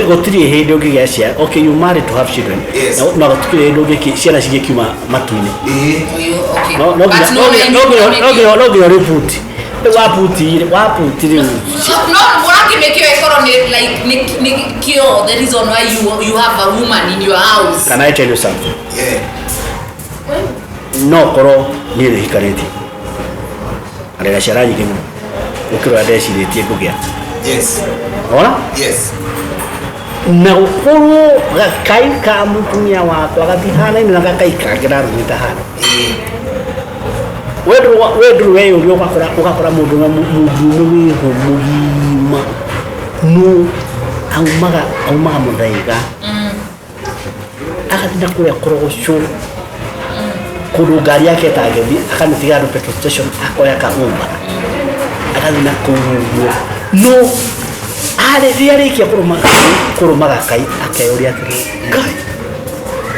gũtirĩ hĩndĩ ũngĩgĩa ciana. Okay, you marry to have children. Yes. Na gũtirĩ hĩndĩ ũngĩki ciana cigĩkiuma matu-inĩ. Ũyũ, okay. No no But nginya no no nginya men no nginya no make nginya no nginya ũrĩbuti. Rĩu wabuti wabuti rĩu. No mũrakĩmĩkĩo ĩkorwo nĩ like nĩ kĩo the reason why you have a woman in your house. Can I tell you something? Yeah. No korwo niĩ nĩ hikarĩtie. Na ndĩna ciana nyingĩ mũno gũkĩra ũrĩa ndecirĩtie ngũgĩa. Yes. Ona? Yes. Na gũkorwo gakai ka mũtumia wakwa gatihanaine na gakai kangĩ ndarugĩte handũ. We ndũrĩ weyũria ũgakora mũndũ mũndũrũme wĩho mũgima no aumaga mũthaiga agathiĩ na kũrĩa kũrogocwo kũndũ ngari yake ĩtangĩthiĩ, akamĩtiga handũ petrol station, akoya ka Uber agathiĩ na kũu ũguo, no rĩrĩa arĩkia kũrũma gakai akeyũria atĩrĩ, Ngai,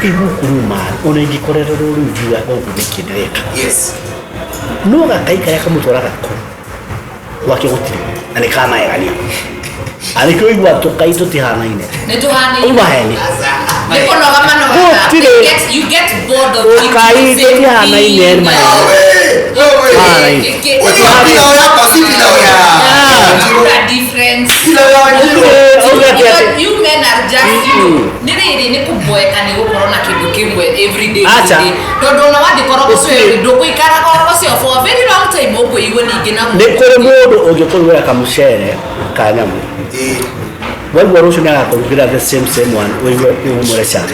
ĩ gũkũ rĩu marĩ ona ingĩkorererwo rĩu ngiuga gũkũ nĩkĩ ndĩreka. Yes. No gakai karĩa kamũtwaraga kũu gwake gũtirĩ na nĩ kamaegania arĩkĩo igua tũkai tũtihanaine. Nĩ tũhanaine. Uma heni. Nĩ kũnoga manogaga. Gũtirĩ. You get bored of Ũkai eating the same tũtihanaine thing. maheni. No way. No way. Alright. Unajua pilau yako si pilau ya Hakuna difference. Pilau ya Wanjiru. Auga atĩ atĩ You men are just you. Nĩ rĩrĩ nĩ kũboeka nĩ gũkorwo na kĩndũ kĩmwe every day, Acha. every day. Tondũ ona wathiĩ korogocwo Gũtirĩ. ndũgũikara korogocwo for a very long time ũkũigua ningĩ na nĩ kũrĩ mũndũ ũngĩkũrugĩra kamũcere ka nyamũ, waigua rũciũ nĩ agakũrugĩra the same one, ũigue ũmũre cama,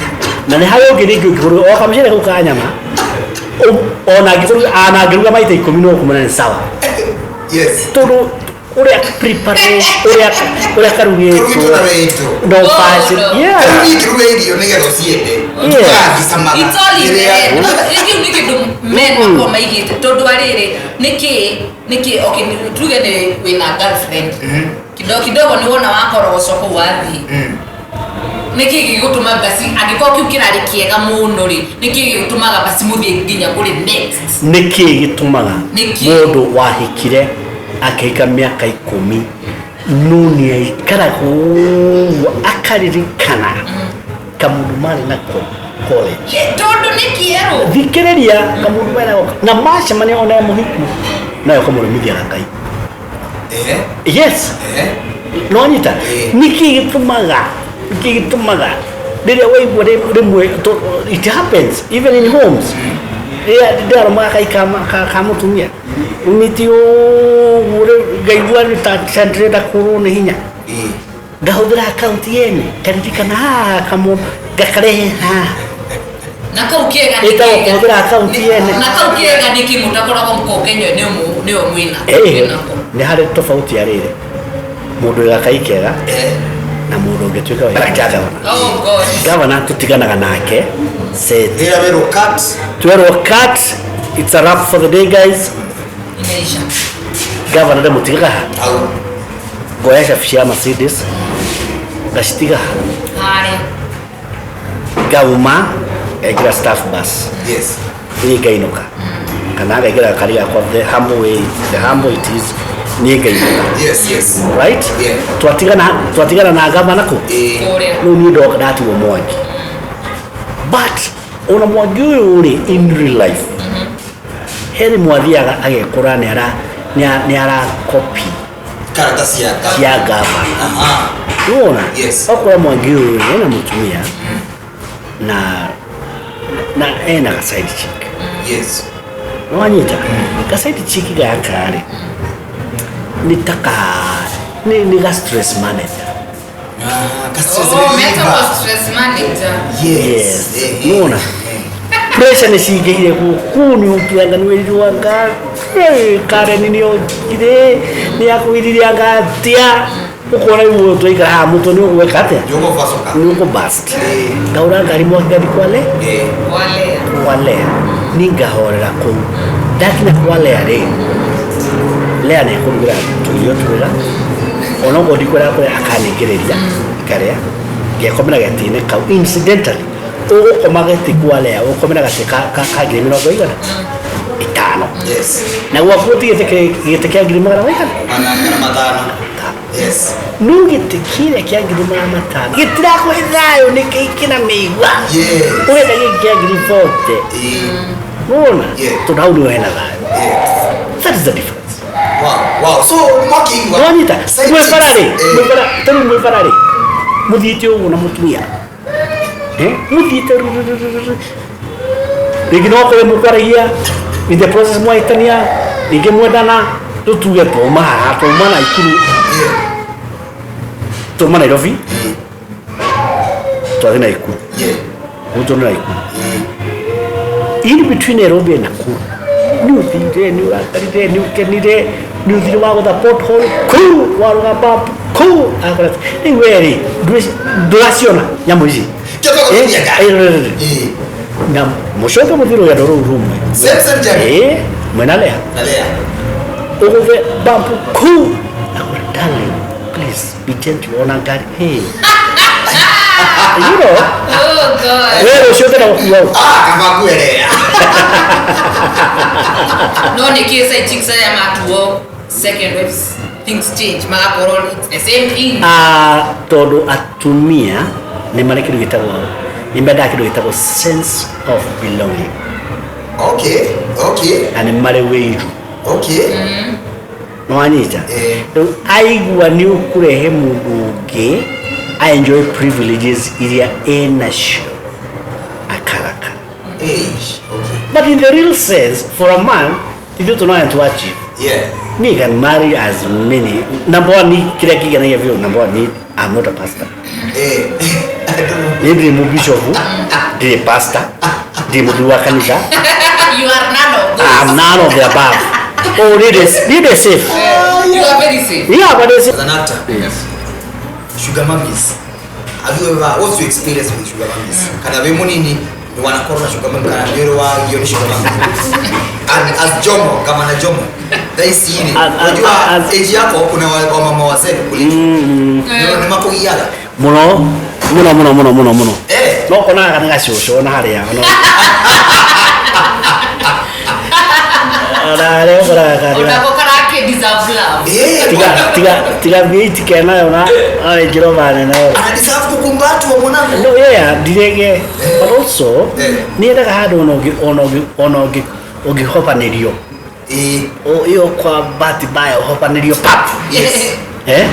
na nĩ harĩ ũngĩ rĩngĩ ũngĩkũrugĩra o kamũcere kau ka nyama, ona angĩkũruga ona angĩruga maita 10 no ũkũmena nĩ sawa. Yes. Tondũ ũrĩa prepare ũrĩa karugĩtwo Karugĩtwo na wendo. no Oh, basi no. Yeah. Rĩu niĩ ngĩruga irio nĩgetha ũciende. Yeah. Ũgagĩcamaga. It's all in the Rĩrĩa- head. Kĩu nĩ kĩndũ men makoragwo maigĩte tondũ arĩrĩ nĩkĩ okay, tuge nĩ wĩna girlfriend kidogo kidogo nĩ wona wakorogocwo kũu wathiĩ, nĩkĩ gĩgũtũma basi angĩkorwo kĩu kĩrarĩ kĩega mũno rĩ, nĩkĩ gĩgũtũmaga basi mũthiĩ nginya kũrĩ next? Nĩkĩ gĩtũmaga Nĩkĩ? mũndũ wahikire akĩhika mĩaka 10 no nĩ aikaraga ũguo akaririkana kamũndũ marĩ nako college? Tondũ nĩ kĩerũ. Thikĩrĩria, kamũndũ marĩ nako na macemania ona e mũhiku nayo kamũrũmithia gakai. Yes. Nonyita. Nĩkĩ gĩtũmaga, nĩkĩ gĩtũmaga rĩrĩa waigua rĩmwe it happens even in homes, rĩrĩa ndĩrarũma gakai ka mũtumia umĩte ũguo rĩu ngaigua nĩ ta ndĩrenda kũrwo nĩ hinya, ngahũthĩra akaunti yene, ngaririkana haha kamũ ngakarehe haha. Na kau kĩega nĩ Ĩtagwo kĩega. kũhũthĩra akaunti yene. Na kau kĩega nĩ kĩ mũtakoragwo mũkongenyo nĩo mwĩna mwĩnako. Nĩ harĩ tofauti ya rĩrĩ, mũndũ wĩ gakai kega na mũndũ ũngĩtuĩka wa gavana. Oh God. Gavana tũtiganaga nake set. Rĩrĩa werwo cut. Twerwo cut, it's a wrap for the day, guys. Imeisha. Gavana ndĩmũtigaga ha. Hau. Ngoya cabi cia Mercedes ngacitiga ha. Harĩa. Ngauma ngaingĩra staff bus. Niĩ ngainũka kana ngaingĩra gakari gakwa, the humble way, the humble it is, niĩ ngainũka. Yes yes. Right. Yeah. Twatigana na gavana kũ. Kũrĩa. Rĩu niĩ ndoka ndatigwo Mwangi, but ona Mwangi ũyũ rĩ, in real life he rĩmwe athiaga agekora nĩ ara copy Karata cia cia gavana. Nĩwona? Yes. Okorwo Mwangi ũyũ rĩ, ena mũtumia na ena ga side chick. Nĩwanyita? Ga side chick gaka rĩ, nĩ ta ka nĩ ga stress manager. Ah, ka stress Oh, reliever. metagwo stress manager. Yes. Yes. Nĩwona? Pressure nĩ cingĩhire gũkũ, nĩ ũkĩanga nĩ wĩrirwo anga Karen nĩ okire nĩ akwĩrire anga atia, ũkona rĩu ũyũ twaikara haha mũtwe nĩ ũgwĩka atĩa? Nĩ ũgũbacũka. Nĩ ũkũbust. Ngaũra ngari mwaki ngathi kwale. Walea. Kwalea ni ngahorera kũu. Ndakinya kwalea rĩ, Lea nĩ ekũrugĩra tũirio twega, onokorwo ndikwenda kũrĩa akaningĩrĩria ngarĩa, ngekomera gĩtĩ-inĩ kau. Incidentally, ũgũkoma gĩtĩ kwa Lea ũgũkomera gatĩ ka ngiri mĩrongo igana ĩtano. Na gwaku gũtirĩ gĩtĩ kĩa ngiri magana maigana? 500. Yes. No gĩtĩ kĩrĩa kĩa ngiri 500 gĩtirakũhe thayũ, nĩ kĩingĩ na mĩigua. Ũrenda gĩkĩ kĩa ngiri 40. Nĩwona? Tondũ hau nĩho hena thayũ. That is the difference. Wow, wow. So, mwakĩigua. Nĩwanyita? Side Mwĩ bara rĩ, chicks. mwĩ bara, ta rĩu mwĩ bara rĩ, mũthiĩte ũguo na mũtumia. Mũthiĩte ru, ru, ru, ru, ru. Rĩngĩ no ũkore mũkwaragia, in the process mwahĩtania, rĩngĩ mwendana, rĩu tuge twauma haha, twauma Naikuru. Twauma Nairobi. Twathiĩ Naikuru. Gwitũ nĩ Naikuru. In between Nairobi and Nakuru, nĩ ũthire, nĩ ũrakarire, nĩ ũkenire, nĩ ũthire wagũtha pothole, kũu, warũga bump, kũu, akora, rĩu we rĩ, ndũraciona nyamũ ici. Kĩo tũgũthiĩ ngari. Na mũcoke mũthiĩ rũgendo rũu rumwe. Same, same journey. Mwena Lea. Na Lea. Ũgũthe bump kũu. Akora, darling, please be gentle, ona ngari. Hey. You know? Oh God. We rũciũ ũkenda gũkua ũ? Kaba kuelea. No nĩ kĩ side chicks arĩa matuo second wives, things change, magakorwo it's the same thing. Tondũ atumia nĩ marĩ kĩndũ gĩtagwo, nĩ mendaga kĩndũ gĩtagwo sense of belonging. Okay, okay. Na nĩ marĩ wĩiru. Okay. Nĩ wanyita? Rĩu aigua nĩ ũkũrehe mũndũ ũngĩ a enjoy privileges iria enacio akarakara. Eish, okay. But in the real sense, for a man, ithuĩ tũnoya to achieve. Me can marry as many. Number one, ni kila kiganagia biũ. Number one, ni I'm not a pastor. Ni ndiri mu bishop, ndiri pastor, ndiri mũthuri wa kanitha. You are none of those. I'm none of the above. Oh, need is safe. You are very safe. Yeah, but it's As an actor. Yes. Sugar mummies. Have you ever, what's your experience with sugar mummies? Kana we munini ni wanakorwo na sugar mummy kana ndio wa hiyo ni sugar mummy. And as Jomo, kama na Jomo. That is yini. Unajua age yako kuna wa mama wazee kuliko. Ndio ni makugiaga. Muno, muno, muno, muno, muno, muno. No kona kana gacucu na haria. No. Ora reo kora kana. Ona ko karake deserve love. Tiga, tiga, tiga miti kena yona. Ai jiro bane na. Ana deserve kukumbatwa mwanangu. No, yeah, ndirege. But also, ni endaga handu ona ũngĩhobanĩrio. Ĩyo kwa bahati mbaya ũhobanĩrio pap. Eh,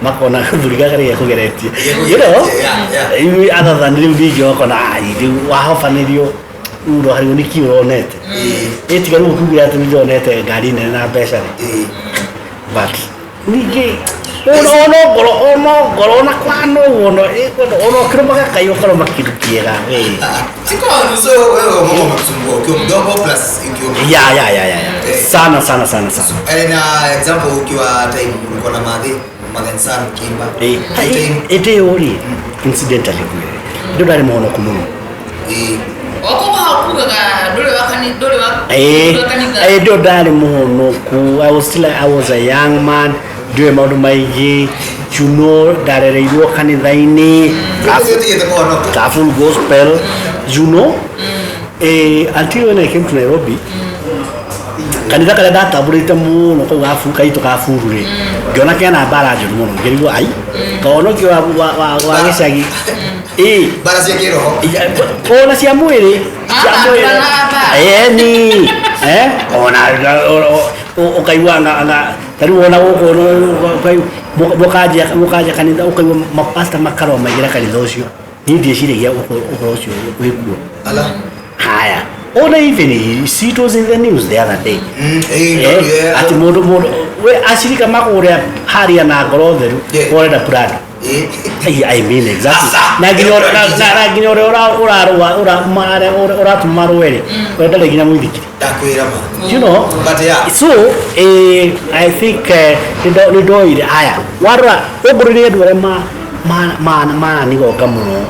makona gathuri gaka nĩ gekũgeretie. You know? Yeah. Rĩu other than rĩu ningĩ ũkona ai rĩu wahobanĩrio ũroharĩrwo nĩ kĩ ũronete. Ĩ tiga rĩu ũkiugire atĩ nĩ ndĩronete ngari nene na mbeca rĩ. But ningĩ ona ngoro ona ngoro ona kwana ũguo ona ona ũkĩrũmaga kai ũkarũma kĩndũ kĩega we. Tikoru. So wewe mama umekusumbua ukiwa mdogo plus ukiwa Ya. Sana sana sana sana. Eh, na example ukiwa time ulikuwa na madhi mother and son kimba. Time Ĩndĩ ĩyo rĩ, incidentally ngwĩre, ndĩ ndarĩ mũhonoku mũno. Okoguo hau kugaga ndũrĩ wa kanitha, ndũrĩ wa ndũrĩ wa kanitha. Ĩndĩ ĩyo ndarĩ mũhonoku. I was a young man, ndiũĩ maũndũ maingĩ, ndarereirwo kanitha-inĩ Ũcio ũtigĩte kũhonoka. ka full gospel, until when I came to Nairobi, kanitha karĩa ndatambũrĩte mũno kau gabu kaitũ ka buru rĩ, ngĩona kena mbara njũru mũno, ngĩrigwo ai kahonokio wa gĩcagi ĩ. Mbara cia kĩroho. Ona cia mwĩrĩ, cia Ah, mwĩrĩ. na mbara. Eni ona ũkaigua anga ta rĩu ona gũkũ ũkaigua mũkanjia kanitha, ũkaigua mapasta makarũa maigĩra kanitha ũcio. Niĩ ndieciragia ũhoro ũcio wĩkuo. Ala. Haya, ona even you see it was in the news the other day. Atĩ mũndũ we acirika makũrĩa haria na ngoro theru, ũrenda prado. I mean, exactly. Asa. Na nginya na nginya ũrĩa ũrarũa ũratũma marũe rĩ, we ndarĩ nginya mũithikiri. Ndakwĩra ma. You know. But yeah. So I think nĩ ndoire haya warora ũngũrĩrie andũ arĩa maranigonga mũno,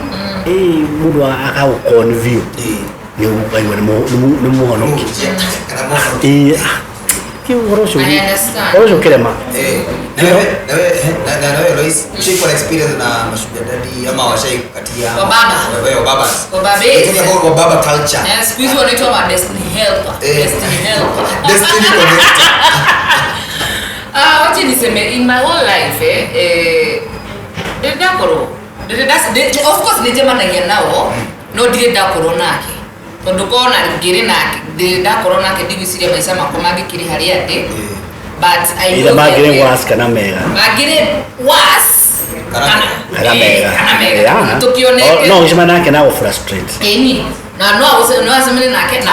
mũndũ agagũkoni biũ, nĩ ũkaigua nĩ mũhonoki. Mũhunjia kana mũhonoki. Ti ũhoro ũcio I understand. ũhoro ũcio ũkĩrema. Na wewe Lois, ushaikuwa na experience na mashuga daddy ama washaikukatia? Wababa. Wewe wababas. Wababes. We're talking about wababa culture. Eh, siku hizi wanaitwa ma destiny helper. Destiny helper. Destiny connector. Ah, wacha niseme in my whole life ndĩrĩ ndakorwo ndĩrĩ of course nĩ njemanagia nao, no ndirĩ ndakorwo nake, tondũ kona ngĩrĩ nake, ndirĩ ndakorwo nake, ndigwĩciria maica makwa mangĩkĩrĩ harĩa ndĩ, but I either know mangĩrĩ that worse kana mega. Mangĩrĩ worse Kana kana mega. Kana mega. Yeah. Tũkĩonete. No ũcemanie nake na gũ-frustrate. Ĩni na no acemanie nake na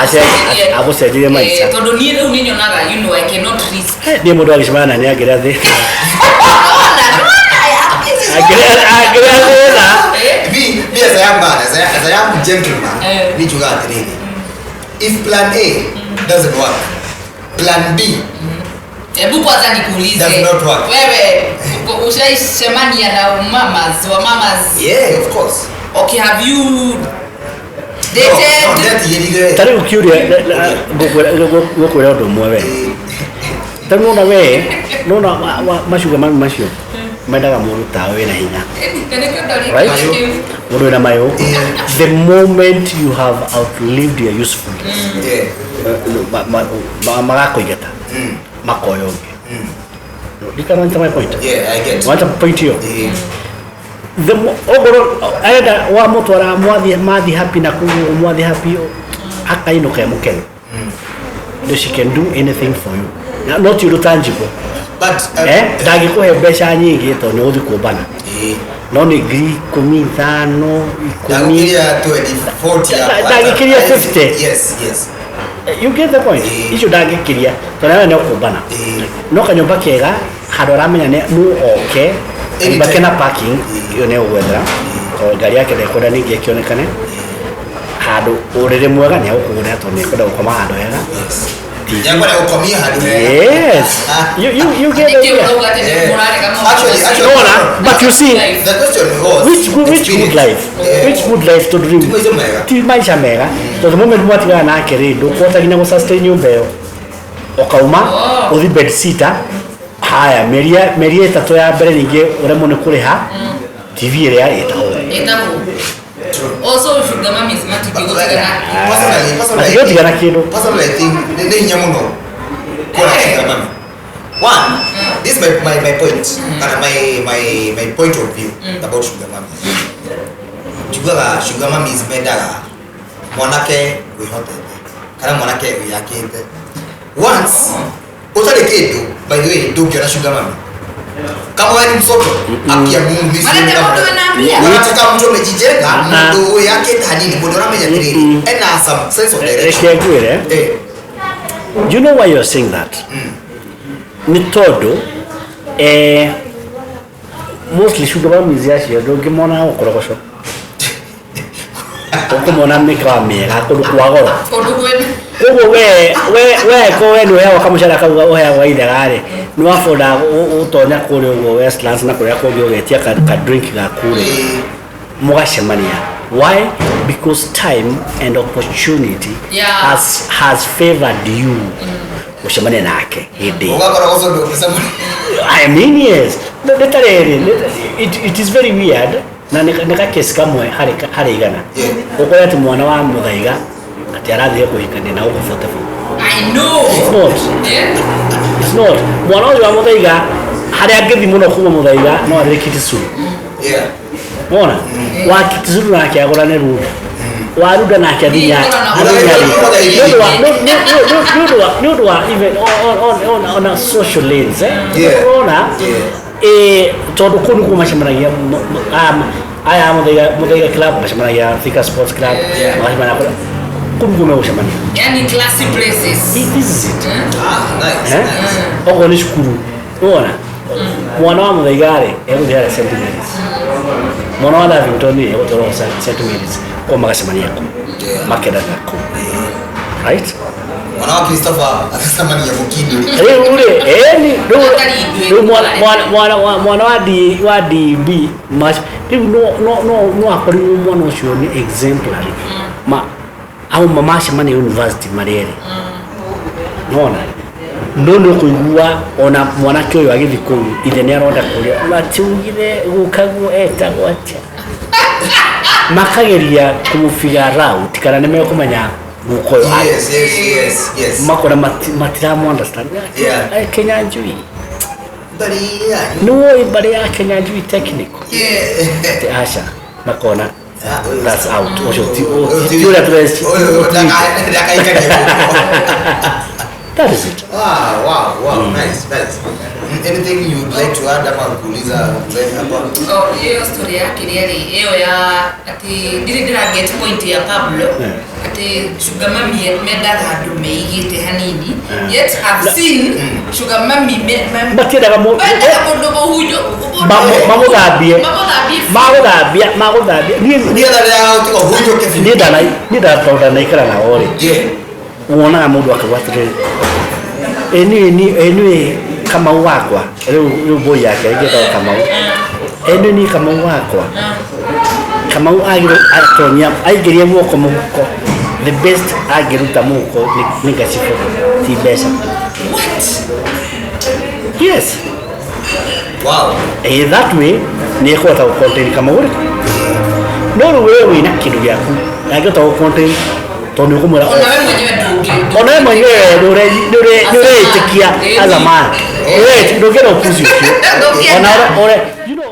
Agũcenjerie maica. Eh, tondũ niĩ rĩu nĩ nyonaga I cannot risk. Niĩ mũndũ agĩcemania na nĩ angĩrĩa thĩ Ona, angĩrĩa thĩna. Me as a young man, as a young gentleman, nijuga atĩrĩrĩ, if plan A doesn't work, plan B Hebu kwanza nikuulize. Does not work. Wewe ushaishemania na mamas wa mamas? Yeah, of course. Okay, have you dated? No, ndetiĩrire. Ta rĩu kĩũria ngũkwĩra ũndũ ũmwe we. Ta rĩu nona we nona macuga mami macio mendaga mũndũ tawe wĩna hinya. Na nĩkĩo ndoria Right? kĩũria kĩu. Mũndũ wĩna mayũ. The moment you have outlived your usefulness, magakũingata, makoya ũngĩ. Ndikananyita my point? Yeah, I get. Wanja point hiyo? Okorwo arenda wamũtwara mwathi mathi happy na kũu mwathi happy akainũka e mũkenu. No, she can do anything for you. Na not ũndũ tangible. But Ndangĩkũhe mbeca nyingĩ tondũ nĩ ũgũthiĩ kũmbana, no nĩ 15,000, 10,000. Ndagũkĩria 20, 40 hapo. Ndangĩkĩria 50. Yes. You get the point? Icio ndangĩkĩria tondũ nawe nĩ ũkũmbana. No kanyũmba kega handũ aramenya nĩ nũ oke kanyũmba Anytime. kena parking ĩyo nĩ ũgwethera tondũ ngari yake ndekwenda ningĩ ĩkĩonekane handũ ũrĩrĩ mwega nĩ agũkũgũrĩra tondũ nĩ ekwenda gũkoma handũ hega. TV. Nĩakwenda gũkomia handũ hega. Yes, you get the Nĩkĩo idea. ũrauga atĩ nĩ mũrarega maũndũ macio. Nona, but you see, The question was which good experience. life? Which good life? Tondũ rĩu Ti maica mega. Ti maica mega, tondũ the moment mwatigana nake rĩ, ndũkũhota nginya gũ-sustain nyũmba ĩyo, ũkauma ũthi bed sitter. Haya, mĩeri 3 ya mbere ningĩ ũremwo nĩ kũrĩha TV ĩrĩa ĩtagwo. Ĩtagwo. Also sugar mummies matingĩgũtigana. Personally, Matingĩgũtigana kĩndũ. Personally, I think nĩ hinya mũno kuona sugar mummy. One, this is my point, kana my point of view about sugar mummies. Njugaga sugar mummies mendaga mwanake wĩhotete kana mwanake wĩyakĩte. Once ũtarĩ kĩndũ, by the way, ndũngĩona sugar mummy. Kama wewe ni msoto, akia Mungu mimi Marete mũndũ wĩna mbia. Wanataka mtu amejijenga, Ah. mũndũ wĩyakĩte hanini, mũndũ ũramenya atĩrĩrĩ, ena some sense of direction. Reke ngwĩre. Eh, Do you know why you're saying that? Nĩ tondũ mostly sugar mummies acio ndũngĩmona gũkorogoco, ũkũmona mĩkawa mĩega kũndũ kwa goro. Kũndũ kwĩna Koguo we ko we nĩ ũheagwo kamũcara kau ũheagwo ithaga rĩ, nĩ wabonda gũtonya kũrĩa ũguo Westlands na kũrĩa kũngĩ ũgetia ka drink gaku rĩ, mũgacemania. Why? Because time and opportunity has favored you gũcemania nake hĩndĩ ĩyo. Ũgakora gũco ndũngĩcemania. I mean, yes. Nĩ ta rĩrĩ, it is very weird na nĩ gakesi kamwe harĩ 100. Ũkore atĩ mwana wa Mũthaiga atĩ arathire kũhikania na gũkũ 44. I know. It's not. It's not. Mwana ũyũ wa Mũthaiga harĩa angĩthiĩ mũno kuma Mũthaiga no athire Kitisuru. Wona? Wa Kitisuru nake agũrane Runda. Wa Runda nake athiĩ Nyali. Nĩ ũndũ wa even on a social lanes, eh? Ũrona? Tondũ kũu nĩkuo macemanagia aya Mũthaiga Club, macemanagia Thika Sports Club, magacemania kũrĩa. Kũu nĩkuo megũcemania. Yani classy places. This is it. Ah, nice, nice. Okorwo nĩ cukuru, ũrona? Mwana wa Mũthaiga rĩ, egũthiĩ harĩa St Mary's. Mwana wa Lavington rĩ, egũtwarwo St Mary's. Kũu magacemania kũu. Makendaga kũu. Right? Mwana wa Christopher agacemania Mũkindũ. Rĩu rĩ, ĩni, rĩu mwana wa D, wa DB, rĩu no akorirwo mwana ũcio nĩ exemplary. Ma, au mamacemania university marĩ erĩ. Nona? No nĩ ũkũigua ona mwanake ũyũ agĩthiĩ kũu, ithe nĩ aronda kũrĩa, matiugire gukaguo etagwo atĩa. Makageria kũmũ-figure out kana nĩ mekũmenya guka ũyũ. Yes, yes, yes, yes. Makona matiramu understand. Kenya Njui. Mbarĩ ya Nĩ woĩ mbarĩ ya Kenya Njui technical. Atĩ aca, makona that's out. Ũcio ti ũrĩa tũreci. Ũyũ ndakaikania gũkũ. That is it. Wow, wow, wow. Nice, nice. Anything you'd like to add ama kuuliza mzee hapa? Oh, hiyo story yake rĩ, ĩyo ya atĩ ndirĩ ndĩra get point ya Pablo, atĩ sugar mummy mendaga andũ meigĩte hanini, yet I've seen sugar mummy Matiendaga mendaga mũndũ mũhunjũ, mamũthambie. Mamũthambie. Magũthambia, magũthambia. Niĩ Niĩ ndarĩaga gũtiga ũhunyũke biũ. niĩ tondũ ndanaikara nao rĩ. Wonaga mũndũ akauga atĩrĩrĩ, ĩ niĩ ĩ niĩ Kamau wakwa, rĩu boy yake ĩngĩtagwo Kamau. Ĩ niĩ Kamau wakwa. Kamau agĩrĩirwo atonya, aingĩrie guoko mũhuko. The best angĩruta mũhuko nĩ gacibũ, ti mbeca. What? Yes. Wow. That way nĩ ekũhota gũ contain Kamau rĩ. No rĩu we wĩna kĩndũ gĩaku, ndangĩhota gũ contain tondũ nĩ ũkũmwĩra Ona we mwenyewe ndũngĩ. Ona we mwenyewe nĩ ũreĩtĩkia as a man. Ndũngĩenda ũpuzi ũcio. Ndũngĩenda. Ona ũre, you know,